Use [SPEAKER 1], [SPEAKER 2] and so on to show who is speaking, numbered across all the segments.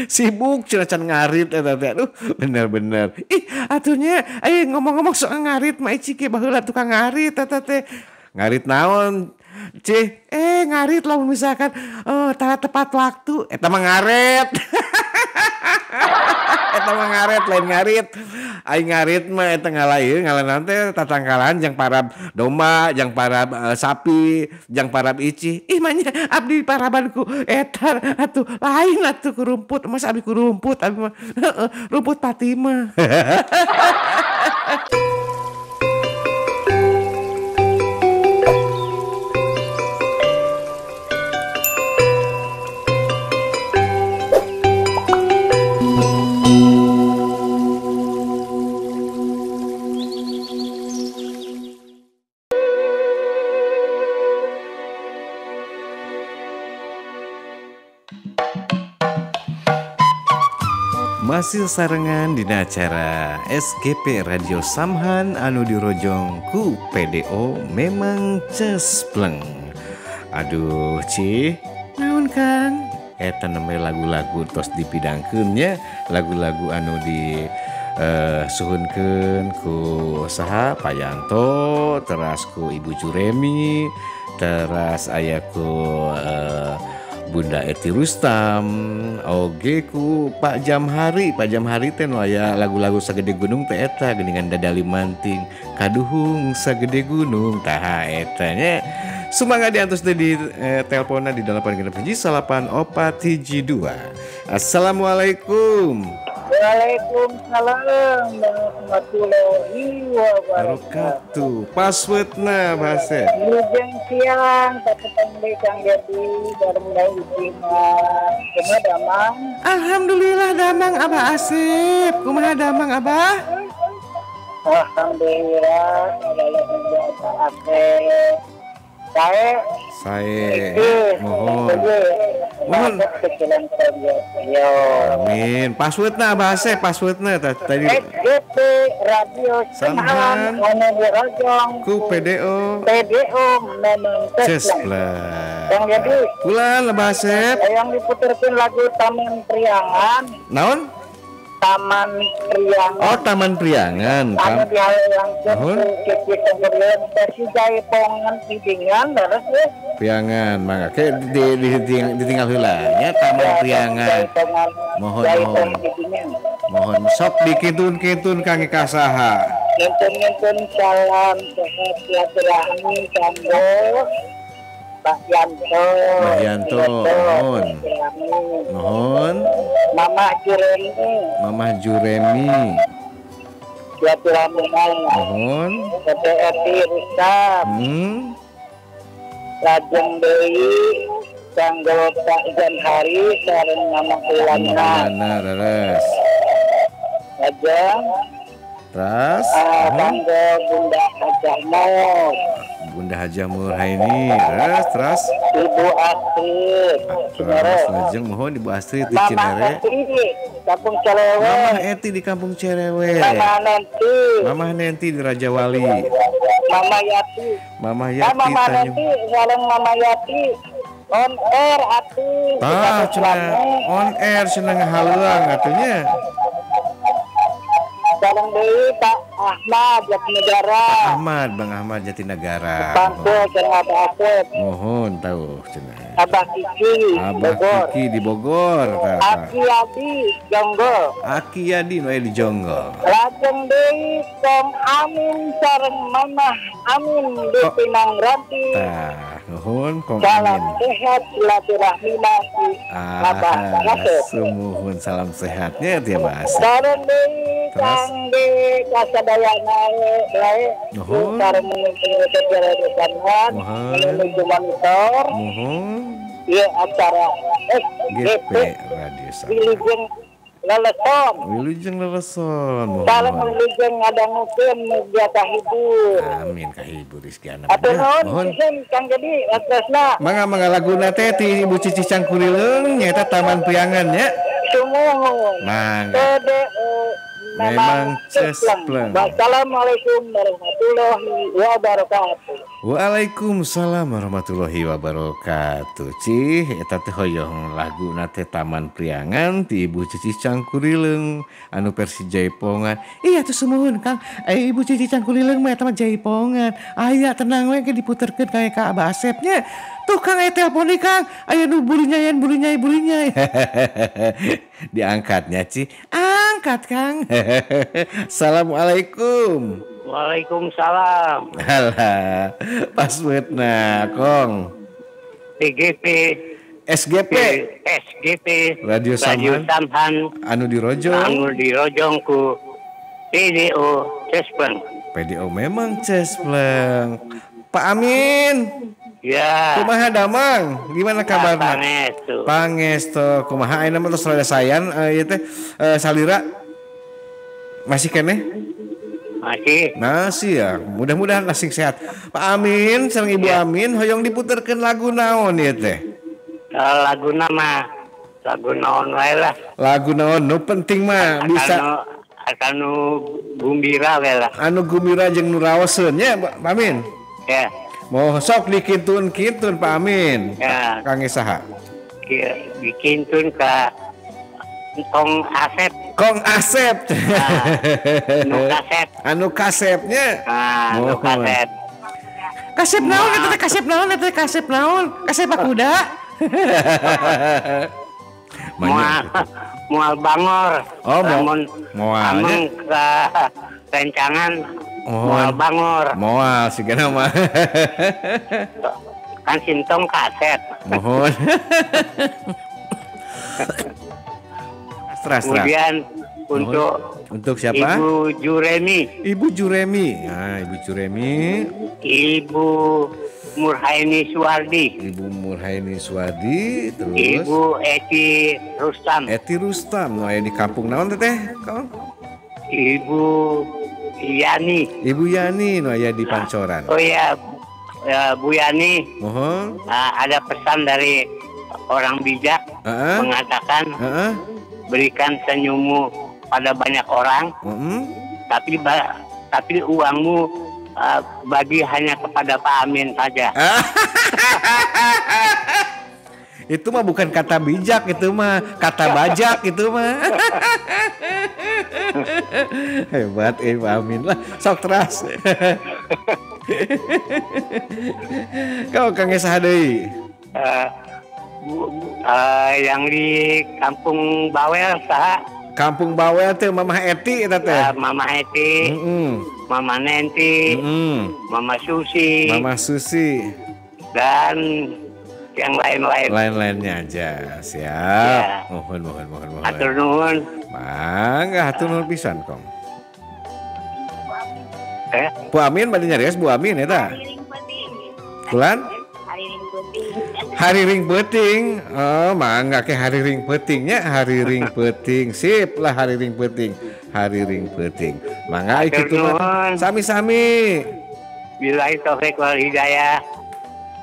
[SPEAKER 1] Sibuk cenah can ngarit eta teh. Aduh, bener-bener. Ih, atunya ayo ngomong-ngomong soal ngarit mah Ici ge baheula tukang ngarit eta teh. Ngarit naon? Cih, ngarit lamun misalkan tara tepat waktu eta mah ngaret. Eta mah ngaret lain ngarit. Aing ngarit mah eta ngalain ngalanan teh tatangkalan jang parab domba, jang parab sapi, jang parab Ici. Ih mah nya abdi paraban ku eta atuh lain atuh ku rumput. Masa abdi ku rumput, abdi mah rumput Fatimah. Masih sarengan dina acara SGP Radio Samhan anu dirojong ku PDO memang cespleng. Aduh Cih, naon Kang? Eta namanya lagu-lagu tos dipidangkeun nya, lagu-lagu anu di suhunkeun ku saha Pak Yanto, teras ku Ibu Juremi, teras aya ku Bunda Eti Rustam, oge ku Pak Jamhari. Pak Jamhari teh nu aya lagu-lagu sagede gunung teh eta geuningan dadali manting kaduhung sagede gunung tah eta nya. Sumangga diantos teh di telponna di 8 6 9 4 1 2. Assalamualaikum.
[SPEAKER 2] Waalaikumsalam warahmatullahi wabarakatuh.
[SPEAKER 1] Passwordna bahasa.
[SPEAKER 2] Wilujeng siang, patepang deui Kang Dedi bareng deui Ici mah. Kumaha damang?
[SPEAKER 1] Alhamdulillah damang Abah Asep. Kumaha damang Abah?
[SPEAKER 2] Alhamdulillah, alhamdulillah Asep. Sae.
[SPEAKER 1] Sae. Mohon. Mohon. Amin. Passwordna Abah Asep, passwordna tadi.
[SPEAKER 2] SGP Radio Samhan anu dirojong
[SPEAKER 1] ku PDO.
[SPEAKER 2] PDO memang
[SPEAKER 1] cespleng.
[SPEAKER 2] Kang Dedi.
[SPEAKER 1] Kula Abah Asep.
[SPEAKER 2] Yang diputerkeun lagu Taman Priangan.
[SPEAKER 1] Naon?
[SPEAKER 2] Taman Priangan.
[SPEAKER 1] Oh, Taman Priangan.
[SPEAKER 2] Anu dihalangkeun ku Kiki Cengkerian versi Jaipongan Pidingan leres we.
[SPEAKER 1] Priangan, mangga ke ditinggal heula nya Taman Priangan. Mohon mohon. Mohon sok dikintun-kintun kangge kasaha.
[SPEAKER 2] Ngintun-ngintun salam sehat silaturahmi kanggo Pak Yanto.
[SPEAKER 1] Pak Yanto, mohon. Mohon.
[SPEAKER 2] Mama Juremi.
[SPEAKER 1] Mama Juremi.
[SPEAKER 2] Silaturahmi.
[SPEAKER 1] Mohon.
[SPEAKER 2] Tete Eti Rustam. Lajeng deui kanggo Pak Jamhari sareng Mama Ulana.
[SPEAKER 1] Ulana leres.
[SPEAKER 2] Lajeng
[SPEAKER 1] Terus
[SPEAKER 2] kanggo Bunda Hajah Nur.
[SPEAKER 1] Bunda Hajah Murhaini, terus
[SPEAKER 2] Ibu Astrid,
[SPEAKER 1] Cinere. Lajeng mohon Ibu Astrid di Cinere.
[SPEAKER 2] Mama Eti, Kampung Cerewe.
[SPEAKER 1] Mama Eti di Kampung Cerewe.
[SPEAKER 2] Mama Nenti.
[SPEAKER 1] Mama Nenti di Raja Wali.
[SPEAKER 2] Mama Yati.
[SPEAKER 1] Mama Yati.
[SPEAKER 2] Mama Nenti, sareng Mama Yati. On air atuh.
[SPEAKER 1] Tah, cenah on air cenah ngahaluang atunya.
[SPEAKER 2] Sareng deui Pak Ahmad Jatinegara.
[SPEAKER 1] Pak Ahmad, Bang Ahmad Jatinegara.
[SPEAKER 2] Pantul sareng Abah Asep.
[SPEAKER 1] Mohon tahu cenah.
[SPEAKER 2] Abah Kiki,
[SPEAKER 1] Abah
[SPEAKER 2] Bogor.
[SPEAKER 1] Kiki di Bogor.
[SPEAKER 2] Aki Yadi Jonggol.
[SPEAKER 1] Aki Yadi nu aya di Jonggol.
[SPEAKER 2] Lajeng deui Kong Amin sareng Mamah Amin di Pinang Ranti.
[SPEAKER 1] Tah, nuhun Kong
[SPEAKER 2] Salam
[SPEAKER 1] Amin.
[SPEAKER 2] Sehat silaturahmi masih Abah Asep.
[SPEAKER 1] Sumuhun salam sehatnya tiap Asep.
[SPEAKER 2] Sareng deui kangge kasadayana bae.
[SPEAKER 1] Nuhun.
[SPEAKER 2] Sareng mengikuti Radio Samhan menuju monitor.
[SPEAKER 1] Nuhun.
[SPEAKER 2] Ieu acara SGP
[SPEAKER 1] Radio Samhan.
[SPEAKER 2] Wilujeng Leleson.
[SPEAKER 1] Wilujeng Leleson.
[SPEAKER 2] Salam wilujeng ngadangukeun mugia kahibur.
[SPEAKER 1] Amin kahibur rizkiana.
[SPEAKER 2] Atur nuhun pisan Kang Dedi waktosna.
[SPEAKER 1] Mangga mangga laguna teh ti Ibu Cici Cangkurileung nyaeta Taman Priangan nya.
[SPEAKER 2] Sumuhun.
[SPEAKER 1] Mangga.
[SPEAKER 2] PDO memang cespleng. Wassalamualaikum warahmatullahi wabarakatuh.
[SPEAKER 1] Waalaikumsalam warahmatullahi wabarakatuh. Cih, eta teh hoyong laguna teh Taman Priangan ti Ibu Cici Cangkurileung anu versi jaipongan. Iya tuh sumuhun Kang. Ibu Cici Cangkurileung mah eta mah jaipongan. Aya tenang we ke diputerkeun ka Abah Asep nya. Tuh Kang aya telepon nih Kang. Aya nu bulinyayan bulinyai bulinyai. Diangkatnya Ci. Angkat Kang. Assalamualaikum.
[SPEAKER 3] Waalaikumsalam.
[SPEAKER 1] Alah, passwordna Kong.
[SPEAKER 3] PGP
[SPEAKER 1] SGP
[SPEAKER 3] SGP
[SPEAKER 1] Radio Samhan anu dirojong.
[SPEAKER 3] Anu dirojong ku PDO Cespleng.
[SPEAKER 1] PDO memang Cespleng. Pak Amin.
[SPEAKER 3] Ya.
[SPEAKER 1] Kumaha damang? Gimana kabarna?
[SPEAKER 3] Pangestu.
[SPEAKER 1] Pangestu. Kumaha ayeuna mah tos rada sayan ieu teh salira masih keneh?
[SPEAKER 3] Masih.
[SPEAKER 1] Masih ya. Mudah-mudahan masih sehat. Pak Amin sareng Ibu ya. Amin hoyong diputerkeun lagu naon ieu teh?
[SPEAKER 3] Lagu nama lagu naon wae lah.
[SPEAKER 1] Lagu naon nu penting mah bisa
[SPEAKER 3] anu gumbira wae lah.
[SPEAKER 1] Anu gumbira jeung nu raoseun nya Pak Amin.
[SPEAKER 3] Ya.
[SPEAKER 1] Mau sok dikintun-kintun Pak Amin.
[SPEAKER 3] Ya.
[SPEAKER 1] Kang saha?
[SPEAKER 3] Dikintun ka Kong Asep.
[SPEAKER 1] Kong Asep.
[SPEAKER 3] Nah, anu kasep.
[SPEAKER 1] Anu kasepnya.
[SPEAKER 3] Nah, anu kasep.
[SPEAKER 1] Kasep naon eta teh kasep naon eta teh kasep naon? Kasep kuda.
[SPEAKER 3] Moal bangor.
[SPEAKER 1] Oh, moal.
[SPEAKER 3] Amun ka rencangan moal bangor.
[SPEAKER 1] Moal sigana mah.
[SPEAKER 3] Kan sintong kaset.
[SPEAKER 1] Mohon. Stras.
[SPEAKER 3] Kemudian untuk
[SPEAKER 1] siapa?
[SPEAKER 3] Ibu Juremi.
[SPEAKER 1] Ibu Juremi. Nah, Ibu Juremi.
[SPEAKER 3] Ibu Murhaini Suwardi.
[SPEAKER 1] Ibu Murhaini Suwardi, terus
[SPEAKER 3] Ibu Eti Rustam.
[SPEAKER 1] Eti Rustam, nu aya di kampung naon teteh?
[SPEAKER 3] Ibu Yani.
[SPEAKER 1] Ibu Yani nu aya di Pancoran.
[SPEAKER 3] Oh iya, ya, Bu Yani.
[SPEAKER 1] Mohon.
[SPEAKER 3] Ada pesan dari orang bijak mengatakan berikan senyummu pada banyak orang, tapi uangmu bagi hanya kepada Pak Amin saja.
[SPEAKER 1] Itu mah bukan kata bijak, itu mah kata bajak itu mah. Hebat Pak Amin lah, sok teras. Kau Kang saha deui?
[SPEAKER 3] Yang di Kampung Bawel saha?
[SPEAKER 1] Kampung Bawel teh Mamah Eti eta teh.
[SPEAKER 3] Mama Eti, Mama Nenti, Mama Susi.
[SPEAKER 1] Mama Susi.
[SPEAKER 3] Dan yang lain-lain.
[SPEAKER 1] Lain-lainnya aja. Siap.
[SPEAKER 3] Ya.
[SPEAKER 1] Mohon.
[SPEAKER 3] Hatur nuhun.
[SPEAKER 1] Mangga hatur nuhun pisan, Kong. Bu Amin bade nyarios Bu Amin eta. Bulan? Hari ring peuting. Oh, mangga ke hari ring peutingnya, hari ring peuting. Sip lah hari ring peuting. Hari ring peuting. Mangga kitu mah. Sami-sami.
[SPEAKER 3] Billahi taufik wal hidayah.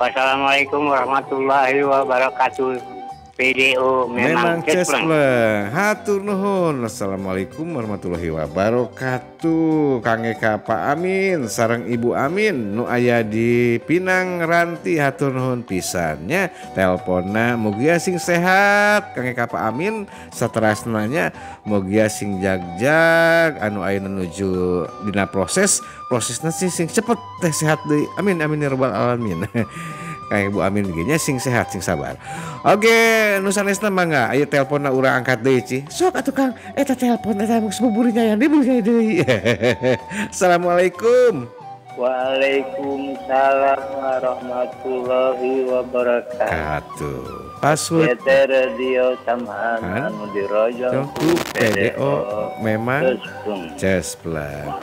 [SPEAKER 3] Wassalamualaikum warahmatullahi wabarakatuh. PDO memang
[SPEAKER 1] cespleng. Hatur nuhun. Assalamualaikum warahmatullahi wabarakatuh. Kang Eka Pak Amin sareng Ibu Amin nu aya di Pinang Ranti hatur nuhun pisannya. Telponna mugia sing sehat Kang Eka Pak Amin saterasna nya mugia sing jagjag anu ayeuna nuju dina prosesna sih sing cepet teh sehat deui. Amin amin ya rabbal alamin. Kayak Bu Amin gini sing sehat sing sabar. Oke, nu sanesna mangga aya telponna urang angkat deui Ci. Sok atuh Kang, eta telepon eta geus buburinya yang dibunya deui. Assalamualaikum.
[SPEAKER 2] Waalaikumsalam warahmatullahi wabarakatuh.
[SPEAKER 1] Password
[SPEAKER 2] Radio Samhan anu dirojong
[SPEAKER 1] ku PDO memang cespleng.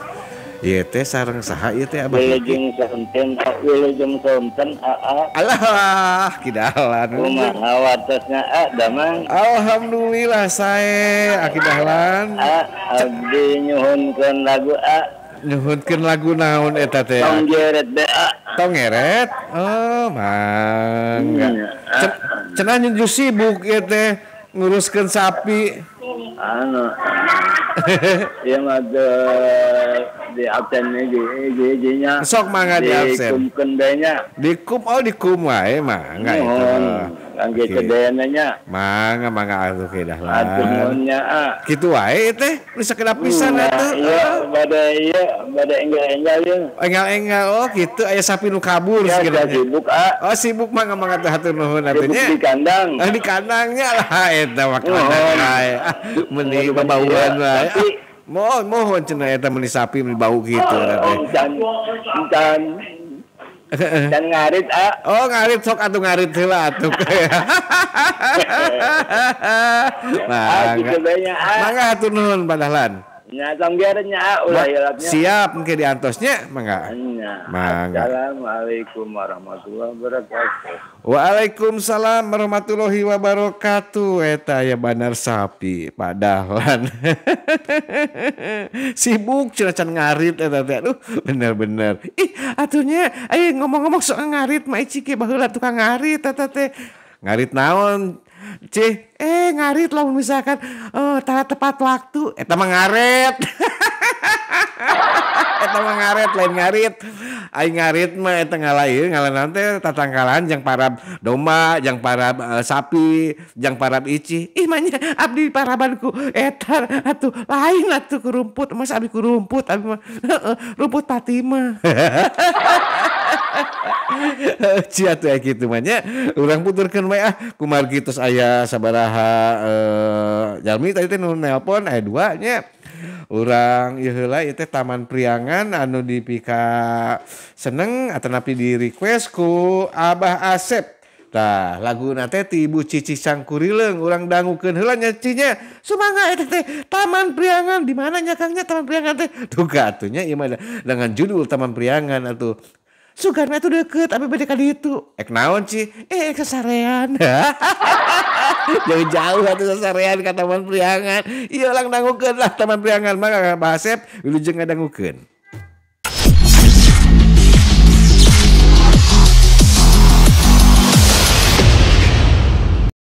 [SPEAKER 1] Ieu teh sareng saha ieu teh Abah?
[SPEAKER 2] Wilujeng sonten, wilujeng sonten aa.
[SPEAKER 1] Alah, kidalan.
[SPEAKER 2] Kumaha watosna a damang?
[SPEAKER 1] Alhamdulillah sae akidahlan.
[SPEAKER 2] A abdi nyuhunkeun lagu a.
[SPEAKER 1] Nyuhunkeun lagu naon eta teh?
[SPEAKER 2] Tong geret be a.
[SPEAKER 1] Tong ngeret? Oh, mangga. Cenah nuju sibuk ieu teh nguruskeun sapi.
[SPEAKER 2] Anu.
[SPEAKER 4] Ieu mah di absen hiji-hijinya.
[SPEAKER 1] Sok mangga di absen.
[SPEAKER 4] Dikumkeun bae nya.
[SPEAKER 1] Dikum oh dikum wae mangga itu.
[SPEAKER 4] Kangge sadayana nya.
[SPEAKER 1] Mangga mangga atuh ke Dahlan.
[SPEAKER 4] Atur nuhun nya ah.
[SPEAKER 1] Kitu wae teh geus sakedap pisan atuh.
[SPEAKER 4] Iya bade ieu bade enggal-enggal ieu.
[SPEAKER 1] Enggal-enggal oh kitu aya sapi nu kabur
[SPEAKER 4] ya, sibuk ah.
[SPEAKER 1] Oh sibuk mangga mangga teh hatur nuhun atuh nya.
[SPEAKER 4] Sibuk di kandang.
[SPEAKER 1] Ah, di kandangnya lah eta mah kandang wae. Meuni babauan wae. Mohon mohon cenah eta meuni sapi meuni bau kitu teh.
[SPEAKER 4] Can can ngarit ah.
[SPEAKER 1] Oh ngarit sok atuh ngarit heula atuh.
[SPEAKER 4] Mangga.
[SPEAKER 1] Mangga hatur nuhun Pak Dahlan.
[SPEAKER 4] Nya tong nya ulah hilapnya.
[SPEAKER 1] Siap engke diantosnya mangga.
[SPEAKER 4] Mangga. Assalamualaikum warahmatullahi wabarakatuh.
[SPEAKER 1] Waalaikumsalam warahmatullahi wabarakatuh. Eta aya bandar sapi Pak Dahlan. Sibuk cenah can ngarit eta teh. Aduh bener-bener. Ih atuhnya aya ngomong-ngomong soal ngarit mah Ici ge baheula tukang ngarit eta teh. Ngarit naon? Cih, ngarit lah misalkan tara tepat waktu eta mah ngaret. Eta mah ngaret lain ngarit. Aing ngarit mah eta ngala ieu ngala teh tatangkalan jang parab domba, jang parab sapi, jang parab ici. Ih mah nya abdi paraban ku eta atuh lain atuh ku rumput, mas abdi ku rumput, abdi mah rumput Fatimah. Cia tuh kitu mah nya urang puturkeun we ah kumargi tos aya sabaraha jalmi tadi teh nu nelpon aya dua nya. Urang ieu heula ieu teh Taman Priangan anu dipika seneng atanapi di request ku Abah Asep. Tah laguna teh ti Ibu Cici Cangkurileung urang dangukeun heula nya cinya. Sumangga eta teh Taman Priangan di mana nya Kang nya Taman Priangan teh? Duka atuh nya ieu mah dengan judul Taman Priangan atuh. Sugarna tuh deket, tapi beda kali itu. Ek naon sih? Ek sasarean. Jauh-jauh atuh sasarean ka Taman Priangan. Ieu lang dangukeun lah Taman Priangan mah Kang Asep wilujeng ngadangukeun.